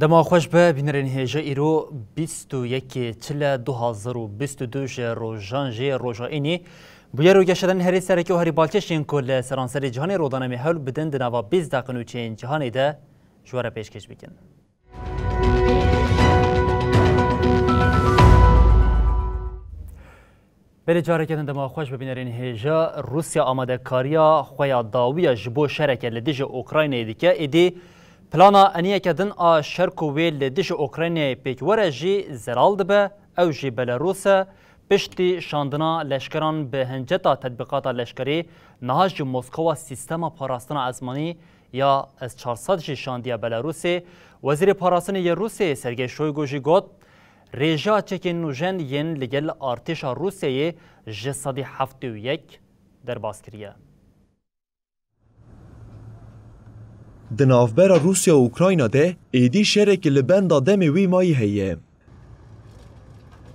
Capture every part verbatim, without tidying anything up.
Dema xweş be, bînerên hêja îro bîst û yekê Çile du hazar û bîst û du ji rojan jê roja înî. Bûyer û geşedanên herî sereke û herî balkêş yên ku li seranserê cîhanê rû dane me hewl bidin di nava bîst deqe nûçeyên cîhanê de ji we re pêşkêş bikin. Belê careke din dema xweş be bînerên hêja. Rûsya amadekariya xwe ya dawiya ji bo şereke li dijî Ukraynayê dike. Êdî plana eniyeke din a şer ku wê li dijî Ukraynayê pêk were jî zelal dibe. Ew jî Belarûs e. Piştî şandina leşkeran bi hinceta tetbîqata leşkerî, niha ji Moskowa sîstema parastina ezmanî ya S çar sed jî şandiye Belarûsê. Wezîrê Parastinê yê Rûsyayê Sergey Shoygu jî got, rêjeya çekên nûjen yên li gel artêşa Rûsyayê ji sedî heftê û yek derbas kiriye. Di navbera Rûsya û Ukrayna de êdî şerekî li benda demê wî mayî heye.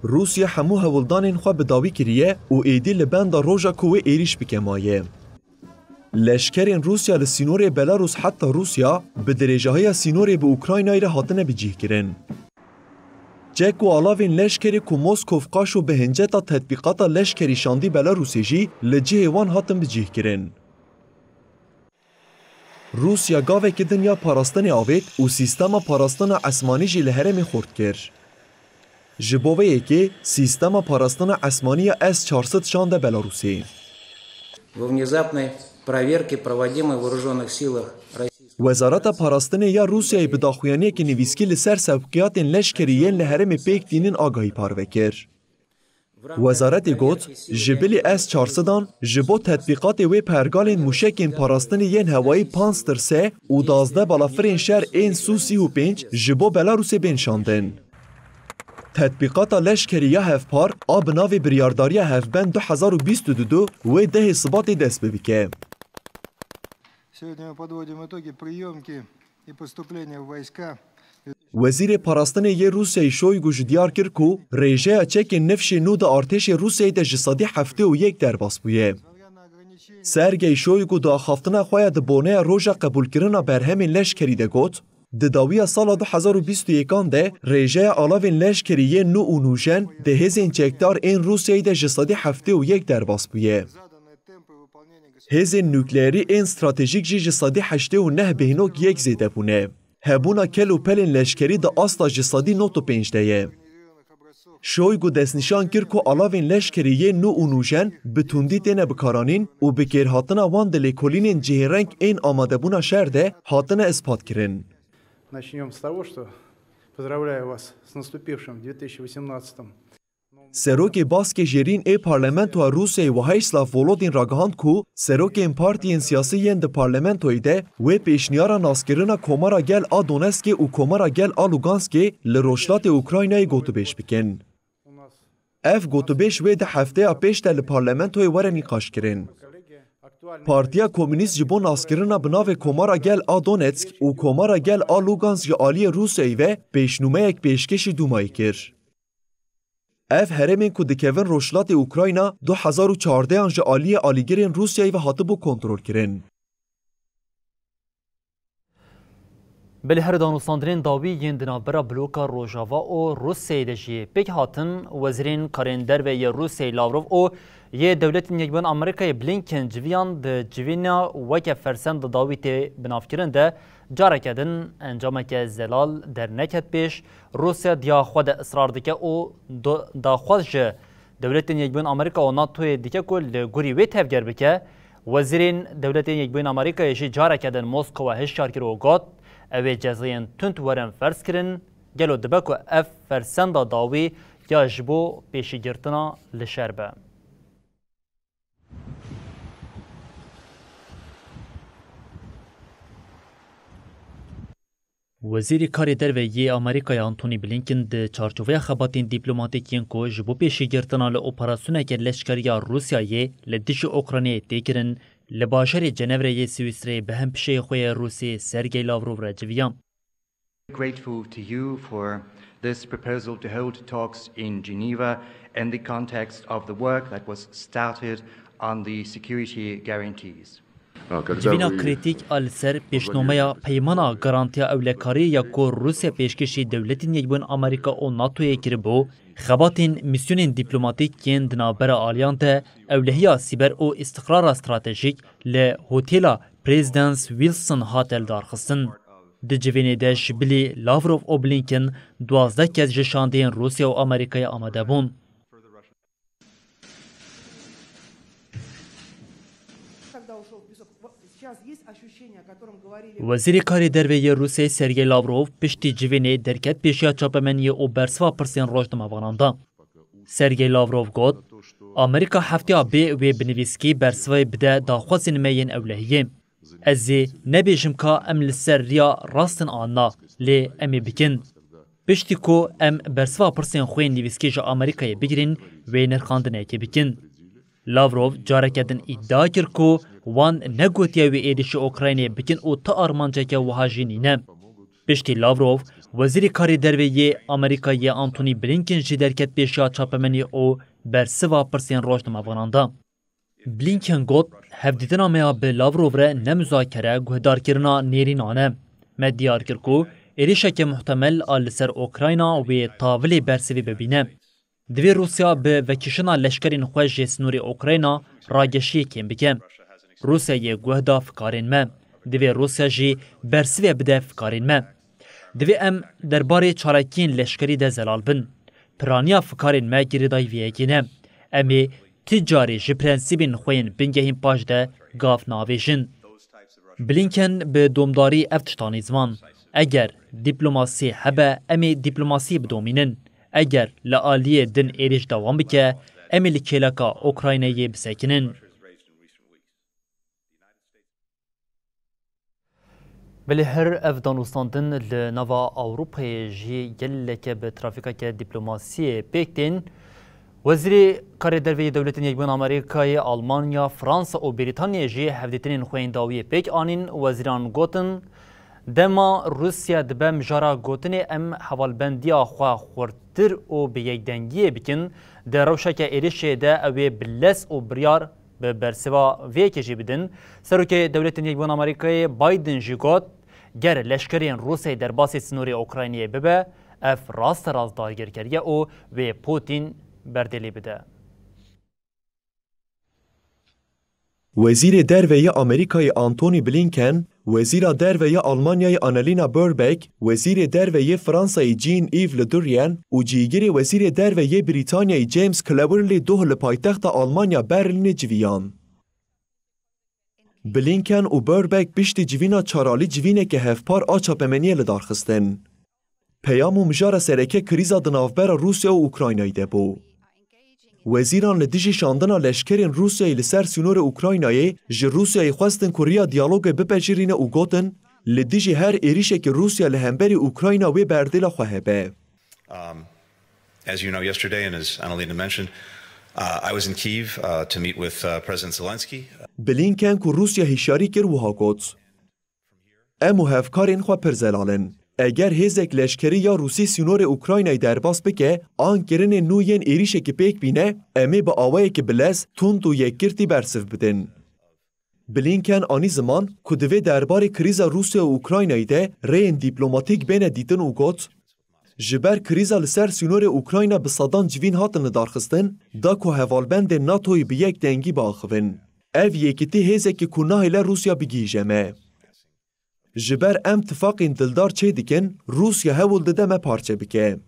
Rûsya hemû hewldanên xwe bi dawî kiriye û êdî li benda roja ku wê êrîş bike maye. Leşkerên Rûsya li sînorê Belarûs heta Rûsya bi dirêjahiya sînorê bi Ukraynayê re hatine bicihkirin. Çek û alavên leşkerê ku Moskov qaşo bi hinceta tetbîqata leşkerî şandî Belarûsê jî li cihê wan hatin bicihkirin. Rûsya gavekî din ya parastinê avêt û sîstema parastina esmanî jî li herêmê xurt kir. Ji bo vê yekê sîstema parastina esmanî ya S çar sed şande Belarûsê. Во внезапной проверке, проводимой в вооружённых силах Российской Wezareta Parastinê ya Rûsyayê bi daxuyaniyeke nivîskî li ser sewqiyatên leşkerî yên li herêmê pêk tînin agahî parve kir. Wezaretê got, ji bilî S çar sedan ji bo tetbîqatê wê pergalên mûşekên parastinê yên hewayî Pantsir S û duwazdeh balafirên şer ên Su sî û pênc ji bo Belarûsê bên şandin. Tetbîqata leşkerî ya hevpar a bi navê Biryardariya Hevbend du hezar û bîst û du wê dehê Sibatê dest pê bike. Сегодня мы подводим итоги приёмки и поступления в войска. Wezîrê Parastinê yê Rûsyayê Şoygu jî diyar kir ku rêjeya çekên nifşê nû di artêşê Rûsyayê de ji sedî heftê û yek derbas bûye. Sergey Şoygu di axaftina xwe ya di boneya roja qebûlkirina berhemên leşkerî de got, di dawiya sala du hezar û bîst û yekan de rêjeya alavên leşkerî yên nû û nûjen di hêzên çekdar ên Rûsyayê de ji sedî heftê û yek derbas bûye. Hêzên nukleerî ên stratejîk jî ji sedî heştê û neh bêhnok yek zêde bûne. Hebûna kel û pelên leşkerî di asta ji sedî nod û pênc de ye. Şoygu destnîşan kir ku alavên leşkerî yên nû û nûjen bi tundî têne bikaranîn û bi kêrhatina wan di lêkolînên cihêreng ên amadebûna şer de hatine ispatkirin. Начнём с того, что поздравляю вас с наступившим две тысячи восемнадцатым. Serokê Baskê Jêrîn ê Parlamentoya Rûsyayê Wahêslav Volodin ragihand ku serokên partiyên siyasî yên di parlamentoyê de wê pêşniyara naskirina Komara Gel a Donetskê û Komara Gel a Luganskê li rojhilatê Ukraynayê gotûbêj bikin. Ev gotûbêj wê di hefteya pêş de li parlamentoyê were nîqaşkirin. Partiya Komûnîst ji bo naskirina bi navê Komara Gel a Donetsk û Komara Gel a Lugansk ji aliyê Rûsyayê ve pêşnûmeyek pêşkêşî Dûmayê kir. Ev herêmên ku dikevin rojhilatê Ukrayna du hezar û çardehan ji aliyê alîgirên Rûsyayê ve hatibû kontrolkirin. Belê her danûstandinên dawî yên di navbera bloka Rojava û Rûsyayê de jî pêk hatin, wezîrên karên derve yê Rûsyayê Lavrov û yê Dewletên Yekbûn Amerîkayê Blinken civiyan di civîna weke fersenda dawî tê binavkirin de careke din encameke zelal derneket pêş. Rûsya diya xwe de israr dike û do-, daxwaz ji Dewletên Yekbûn Amerîka û NATOyê dike ku li gorî wê tevger bike. Wezîrên Dewletên Yekbûn Amerîkayê jî careke din Moskowa hişyar kir û got, ew ê cezayên tund werin ferzkirin. Gelo dibe ku ev fersenda dawî ya ji bo pêşîgirtina li şer be? Wezîrê Karê Derve yê Amerîkayê Antony Blinken di çarçoveya xebatên dîplomatîk yên ku ji bo pêşîgirtina li operasyoneke leşkerî ya Rûsyayê li dijî Ukraynayê tê kirin, li bajarê Cenevreyê Swîsreyê bi hempişeyê xwe yê Rûsê Sergey Lavrov re civiya. Grateful to you for this proposal to hold talks in Geneva in the context of the work that was started on the security guarantees. Civîna krîtîk a li ser pêşnomeya peymana garantiya ewlekariyê ya ku Rûsya pêşkêşî Dewletên Yekbûn Amerîka û NATOyê kiribû, xebatên mîsyonên dîplomatîk yên di navbera aliyan de ewlehiya sîber û îstiqrara stratejîk li Hotêla Presidence Wilson hate lidarxistin. Di civînê de ji bilî Lavrov û Blinken duwazdeh kes ji şandeyên Rûsya û Amerîkayê amade bûn. Wezîrê Karê Derve yê Rûsyayê Sergey Lavrov piştî civînê derket pêşiya çapemeniyê û bersiva pirsên rojnamevanan da. Sergey Lavrov got, Amerîka hefteya bê wê bi nivîskî bersivayê bide daxwazên me yên ewlehiyê. Ez ê nebêjim ka em li ser riya rast in an na, lê em ê bikin. Piştî ku em bersiva pirsên xwe yên nivîskî ji Amerîkayê bigirîn, wê nirxandinekê bikin. Lavrov careke din îdia kir ku wan negotiye wê êrişî Ukraynayê bikin û ti armanceke wiha jî nîne. Piştî Lavrov, Wezîrê Karê Derve yê Amerîkayê Antony Blinken jî derket pêşiya çapemeniyê û bersiva pirsên rojnamevanan da. Blinken got, Hevdîtina me ya bi Lavrov re ne muzakere, guhdarkirina nêrînan e. Me diyar kir ku êrişeke muhtemel a li ser Ukrayna wê tavilê bersivê bibîne. Divê Rûsya bi vekişina leşkerên xwe ji sînorê Ukrayna rageşiyê kêm bike. Rûsyayê guh da fikarên me. Divê Rûsya jî bersivê bide fikarên me. Divê em derbarê çalakiyên leşkerî de zelal bin. Piraniya fikarên me girêdayî vê yekê ne. Em ê ti carî ji prensîbên xwe yên bingehîn paş de gav navêjin. Blinken bi domdarî ev tiştanî ziman. Eger dîplomasî hebe, em ê dîplomasî bidomînin. Eger li aliyê din êrîş dewam bike, em ê li kêleka Ukraynayê bisekinin. Belê her ev danûstandin li nava Ewropayê jî geleke bi trafîkeke dîplomasiyê pêk tên. Wezîrê Karê Derve yê Dewletên Yekbûn Amerîkayê, Almanya, Fransa û Brîtanyayê jî hevdîtinên xwe yên dawiyê pêk anîn. Wezîran gotin, Dema Rûsya dibe mijara gotinê em hevalbendiya xwe xurttir û bi yekdengiyê bikin, di rewşeke êrişê de ew ê bi lez û biryar bi bersiva vê yekê jî bidin. Serokê Dewletên Yekbûn Amerîkayê Biden jî got, Ger leşkerên Rûsyayê derbasî sînorê Ukraynayê bibe, ev rasterast dagirkeriye û wê Putin berdêlî bide. Wezîrê Derve yê Amerîkayê Antony Blinken, Wezîra Derve ya Almanyayê Annalena Baerbock, Wezîrê Derve yê Fransayê Jean-Yves Le Drian û cîgirê Wezîrê Derve yê Brîtanyayê James Cleverly doh li paytexta Almanya Berlînê civiyan. Blinken û Baerbock piştî civîna çar alî civîneke hevpar a çapemeniyê li dar xistin. Peyam û mijara sereke krîza di navbera Rûsya û Ukraynayê de bû. Wezîran li dijî şandina leşkerên Rûsyayê li ser sînorê Ukraynayê ji Rûsyayê xwestin ku riya diyalogê bipejirîne û gotin, Li dijî her êrişekî Rûsya li hemberî Ukrayna wê berdêla xwe hebe. As you know, yesterday, and as Annalena mentioned, uh, I was in Kyiv uh, to meet with uh, President Zelensky. Blinken ku Rûsya hişyarî kir wiha got, Em û hevkarên xwe pir zelal in. Eger hêzek leşkerî ya Rûsî sînorê Ukraynayê derbas bike, an kirinên nû yên êrîşekî pêk bîne, em ê bi awayekî bilez, tund û yekgirtî bersiv bidin. Blinken anî ziman ku divê derbarê krîza Rûsya û Ukraynayê de rêyên dîplomatîk bêne dîtin û got, Ji ber krîza li ser sînorê Ukrayna bi sedan civîn hatin lidarxistin, da ku hevalbendên NATOyê bi yek dengî biaxivin. Ev yekitî hêzekî ku nahêle Rûsya bigihîje me. Ji ber em tifaqên dildar çêdikin, Rûsya hewl dide me parçe bike.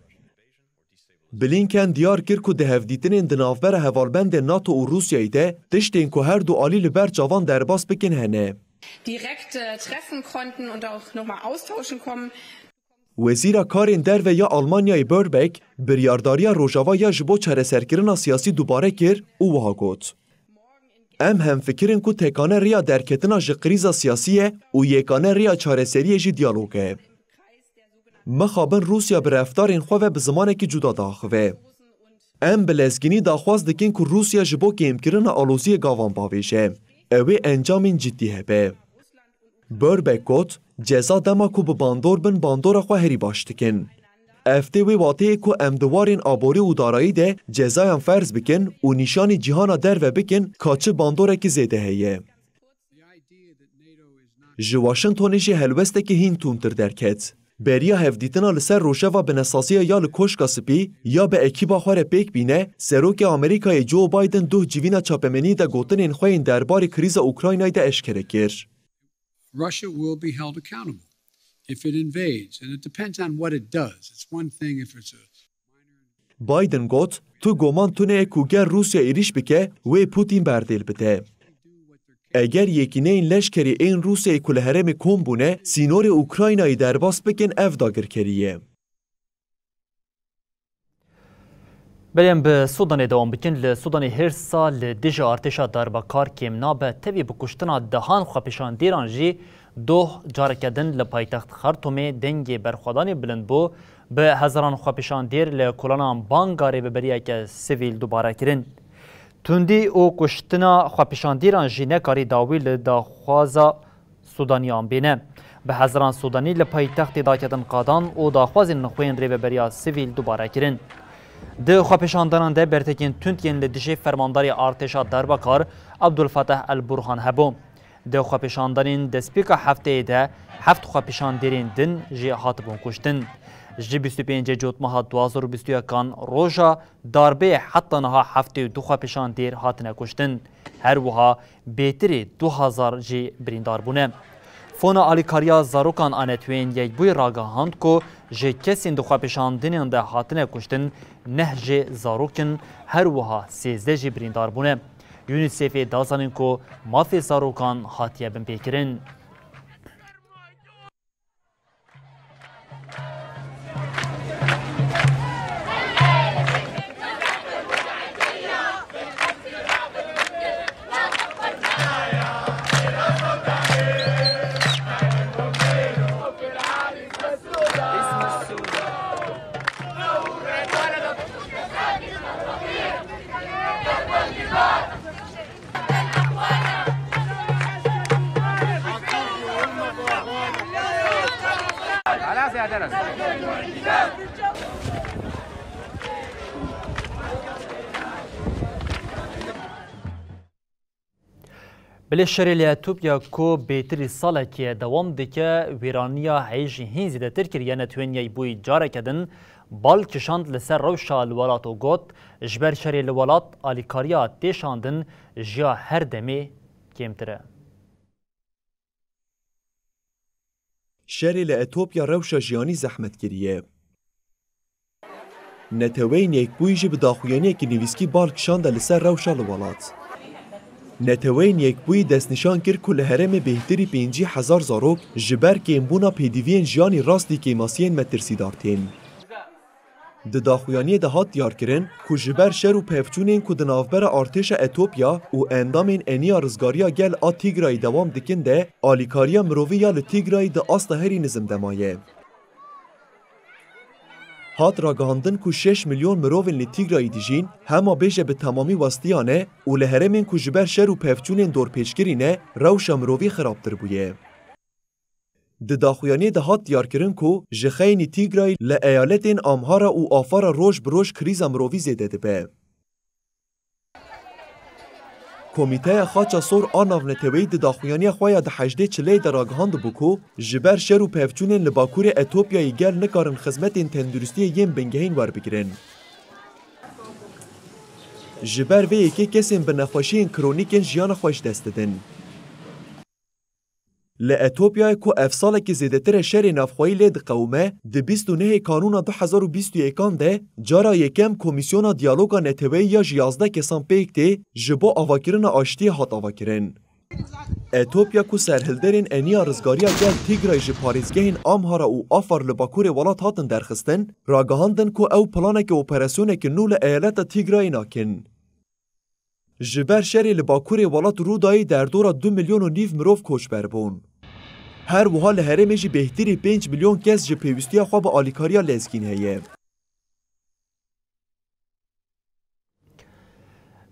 Blinken diyar kir ku di hevdîtinên di navbera hevalbendên NATO û Rûsyayê de tiştên ku her du alî li ber çavan derbas bikin hene. Direkt äh, treffen konnten und auch nochmal austauschen kommen. Wezîra Karên Derve ya Almanyayê Baerbock biryardariya Rojava ya ji bo çareserkirina siyasî dubare kir û wiha got, Em hemfikir in ku tekane riya derketina ji krîza siyasî ye û yekane riya çareseriyê jî diyalog e. Mixabin Rûsya bi reftarên xwe ve bi zimanekî cuda diaxive. Em bi lezgînî daxwaz dikin ku Rûsya ji bo kêmkirina aloziyê gavan bavêje. Ew ê encamên cidî hebe. Burbeck got, ceza dema ku bi bandor bin, bandora xwe herî baş dikin. Ev tê wê wateyê ku em di warên aborî û darayî de cezayan ferz bikin û nîşanî cîhana derve bikin ka çi bandorekî zêde heye. Ji Washingtonê jî helwestekî hîn tundtir derket. Beriya hevdîtina li ser rojeva binesaziya ya li Koşka Spî ya bi ekîba xwe re pêk bîne, Serokê Amerîkayê Joe Biden duh civîna çapemeniyê de gotinên xwe yên derbarê krîza Ukraynayê de eşkere kir. Russia will be held accountable if it invades, and it depends on what it does. It's one thing if it's a Biden got, tu goman tune ye ku ger Rûsya êrîş bike, wê Putin berdêl bide. Eger yekîneyên leşkerî ên Rûsyayê ku li herêmê kom bûne, sînorê Ukraynayê derbas bikin, ev dagirkerî ye. Belê em bi Sudanê dewam bikin. Li Sudanê hêrsa li dijî artêşa darbekar kêm nabe. Tevî bi kuştina dehan xwepêşandîran jî doh careke din li paytext Xartûmê dengê berxwedanê bilind bû. Bi hezaran xwepêşandîr li kolana Banga rêveberiyeke sivîl dubare kirin. Tundî û kuştina xwepêşandîran jî nekarî dawî li daxwaza Sudaniyan bîne. Bi hezaran Sudanî li paytextê daketin qadan û daxwazên xwe yên rêveberiya sivîl dubare kirin. Di xwepêşandanan de bertekên tund yên li dijî fermandarê artêşa derbakar Abdul Fatah El Burhan hebû. Di xwepêşandanên destpêka hefteyê de heft xwepêşandêrên din jî hatibûn kuştin. Ji bîst û pêncê Cotmeha du hazar û bîst û yekan roja darbeyê heta niha heftê û du xwepêşandêr hatine kuştin. Her wiha bêtirî du hezar jî birîndar bûne. Fona Alîkariya Zarokan a Neteweyên Yekbûyî ragihand ku ji kesên di xwepêşandinên de hatine kuştin, neh jê zarok in, her wiha sêzdeh jî birîndar bûne. UNICEFê da zanîn ku mafê zarokan hatiye binpêkirin. Bilê şerê li Etopya ku bêtirî salekê ye dewam dike, wêraniya heyî jî hîn zêdetir kiriye. Netewên Yekbûyî careke din bal kişand li ser rewşa li welat û got, ji ber şerê li welat alîkariya tê şandin ji ya her demê kêmtir e. Şerê li Etopya rewşa jiyanî zehmet kiriye. Neteweyên Yekbûyî jî bi daxuyaniyekî nivîskî bal kişande li ser rewşa li welat. Neteweyên Yekbûyî destnîşan kir ku li herêmê bêhtirî pêncî hezar zarok ji ber kêmbûna pêdiviyên jiyanî rastî kêmasiyên metirsîdar tên. Di daxuyaniyê de hat diyarkirin ku ji ber şer û pevçûnên ku di navbera artêşa Etopya û endamên Eniya Rizgariya Gel a Tîgrayê dewam dikin de, alîkariya mirovî ya li Tîgrayê di asta herî nizim de maye. Hat ragihandin ku şeş milyon mirovên li Tîgrayê dijîn, hema bêje bi temamî westiya ne û li herêmên ku ji ber şer û pevçûnên dorpêçkirî ne, rewşa mirovî xirabtir bûye. Di daxuyaniyê de hat diyarkirin ku ji xeynî Tîgrayê li eyaletên Amhara û Afara roj bi roj krîza mirovî zêde dibe. Komîteya Xaça Sor a Navneteweyî di daxuyaniya xwe ya di hejdê çileyê de ragihandibû ku ji ber şer û pevçûnên li bakurê Etopyayê gel nikarin xizmetên tenduristiyê yên bingehîn werbigirin. Ji ber vê yekê kesên bi nexweşiyên kronîk ên jiyana xwe ji dest didin. Li Etopyayê ku ev salekî zêdetir e şerê navxweyî lê diqewime, di bîst û nehê Kanûna du hezar û bîst û yekan de cara yekem Komîsyona Diyaloga Neteweyî ya ji yazdeh kesan pêk tê ji bo avakirina aştiyê hat avakirin. Etopya ku serhilderên Eniya Rizgariya Gel Tîgray ji parêzgehên Amhara û Afar li bakurê welat hatin derxistin, ragihandin ku ew planeke operasyoneke nû li eyaleta Tîgrayê nakin. Ji ber şerê li bakurê welat Rûdayê derdora du milyon û nîv mirov koçber bûn. Her wiha li herêmê jî bêhtirî pênc milyon kes ji pêwîstiya xwe bi alîkariya lezgîn heye.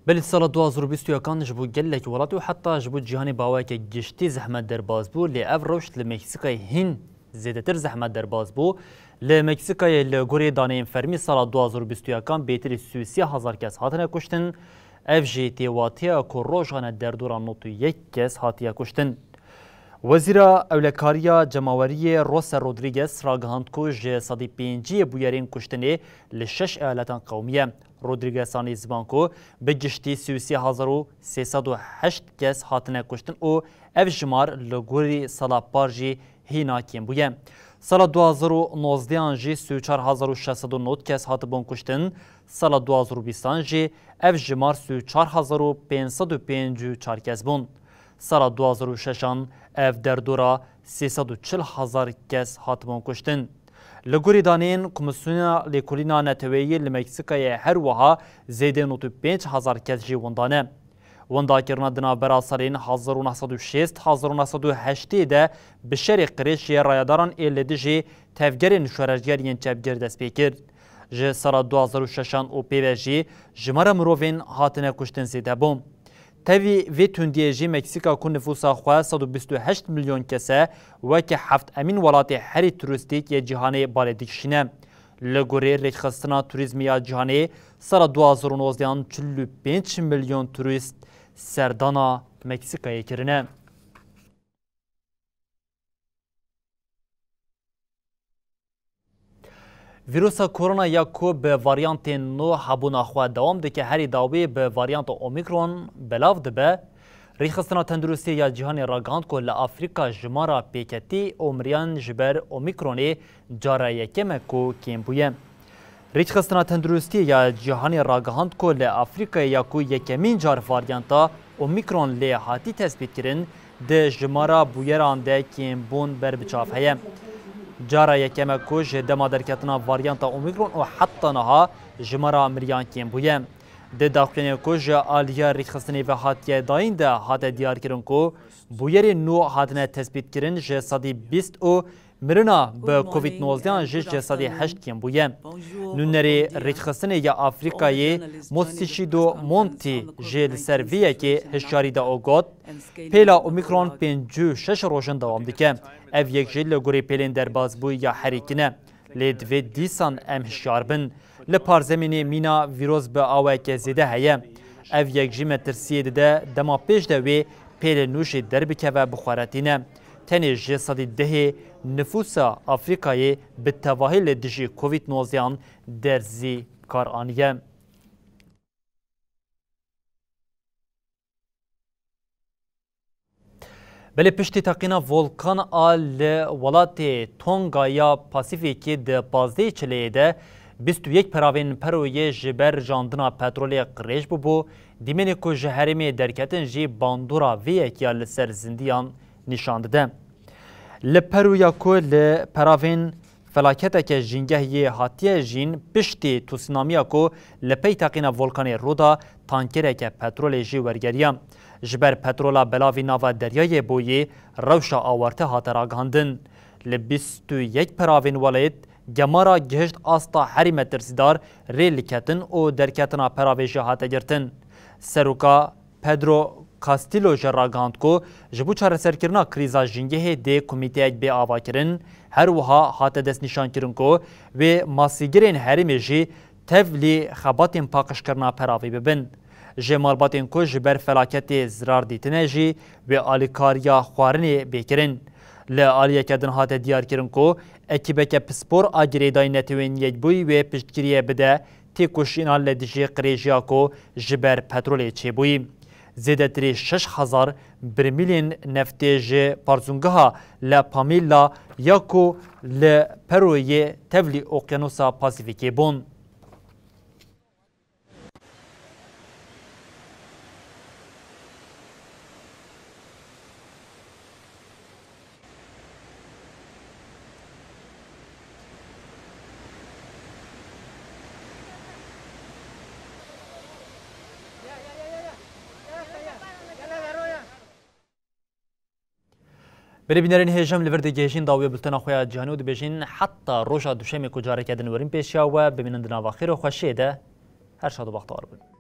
Belê sala du hazar û bîst û yekan ji bo gelek welat û heta ji bo cîhanê bi awayeke giştî zehmet derbas bû, lê ev rewş li Meksîkayê hîn zêdetir zehmet derbas bû. Li Meksîkayê li gorî daneyên fermî sala du hazar û bîst û yekan bêtirî sî û sê hezar kes hatine kuştin. Ev jî tê wateya ku rojane derdora nod û yek kes hatiye kuştin. Wezîra Ewlekariya Cemaweriyê Rosa Rodriguez ragihand ku ji sedî pêncî yê bûyerên kuştinê li şeş eyaletan qewimiye. Rodriguez anî ziman ku bi giştî sî û sê hezar û sê sed û heşt kes hatine kuştin û ev jimar li gorî sala par jî hîna kêm bûye. Sala du hazar û nozdeh an jî sî û çar hezar û şeş sed û nod kes hatibûn kuştin, sala du hazar û bîst an jî ev jimar sî û çar hezar û pênc sed û pêncî û çar kes bûn. Sala du hazar û şeş an ev derdora sê sed û çil hezar kes hatibûn kuştin. Li gorî daneyên Komîsyona Lêkolîna Neteweyî li Meksîkayê her wiha zêdê nod û pênc hezar kes jî winda ne. Windakirina di navbera salên hezar û neh sed û şêst hezar û neh sed û heştê de bi şerê qirêj yê rayedaran ê li dijî tevgerên şoreşger yên çepgir dest pê kir. Ji sala du hazar û şeş an û pê ve jî jimara mirovên hatine kuştin zêde bû. Tevî vê tundiyê jî Meksîka ku nifûsa xwe sed û bîst û heşt milyon kes e, weke heftemîn welatê herî turîstîk yê cîhanê balê dikişîne. Li gorî rêkxistina turîzmê ya cîhanê, sala du hazar û nozdeh an çil û pênc milyon turîst serdana Meksîkayê kirine. Vîrusa korona ya ku bi varyantên nû hebûna xwe dewam dike, herî dawî bi varyanta Omîkron belav dibe. Rêxistina Tenduristiyê ya Cîhanê ragihand ku li Afrîka jimara pêketî û miriyan ji ber Omîkronê cara yekem e ku kêm bûye. Rêxistina Tenduristiyê ya Cîhanê ragihand ku li Afrîkayê ya ku yekemîn car varyanta Omîkron lê hatî tespîtkirin, di jimara bûyeran de kêmbûn ber bi çav heye. Cara yekem e ku ji dema derketina varyanta Omîkron û heta niha jimara miriyan kêm bûye. Di daxuyaniyê ku ji aliya rêxistinê ve hatiye dayîn de hate diyarkirin ku bûyerên nû hatine tespîtkirin ji sedî bîst û mirina bi Covid nozdeh an jî ji sedî heşt kêm bûye. Nûnerê rêkxistinê ya Afrîkayê Mosishido Monti jî li ser vê yekê hişyarî da û got, pêla Omîkron pêncî û şeş rojin dewam dike. Ev yek jî li gorî pêlên derbasbûyî ya herî kin e. Lê divê dîsan em hişyar bin. Li parzemînê mîna vîros bi awayeke zêde heye. Ev yek jî metirsiyê dide dema pêş de wê pêlê nû jî derbikeve bi xwe re tîne. Tenê ji sedî dehê nifûsa Afrîkayê bi tevahî li dijî Covid nozdeh an derzî kar aniye. Belê piştî teqîna volkan a li welatê Tonga ya Pasîfîkê di pazdehê çileyê de bîst û yek peravên peroyê ji ber jandina petrolê qirêj bûbû, dîmenê ku ji herêmê derketin jî bandora vê yekiya li ser zindiyan nîşan dide. Li peroya ku li peravên felaketeke jîngeh yê hatiye jîn piştî tsunamiya ku li pey teqîna volkanê rû da, tankereke petrolê jî wergeriya. Ji ber petrola belavî nava deryayê bûyî, rewşa awarte hate ragihandin. Li bîst û yek peravên welayet gemara gihişt asta herî metirsîdar, rê liketin û derketina peravê jî hate girtin. Seroka Pedro Castillo jî ragihand ku ji bo çareserkirina krîza jîngehê dê komîteyek bê avakirin, her wiha hate destnîşankirin ku wê masîgirên herêmê jî tevlî xebatên paqijkirina peravê bibin. Ji malbatên ku ji ber felaketê zirar dîtine jî wê alîkariya xwarinê bê kirin. Li aliyeke din hate diyarkirin ku ekîbeke pispor a girêdayî Netewên Yekbûyî wê piştgiriyê bide têkoşîna li dijî qirêjiya ku ji ber petrolê çêbûyî. Zêdetirî şeş hezar birmîlên neftê ji parzûngeha La Palmilla ya ku li Peroyê tevlî Okyanusa Pasîfîkê bûn. Belê bînerên hêja, em li vir digihêjin dawiya bultena xwe ya cîhanî û dibêjin heta roja duşemê ku careke din werin pêşiya we, bimînin di nava xêr û xweşiyê de. Her şad û bextewar bin.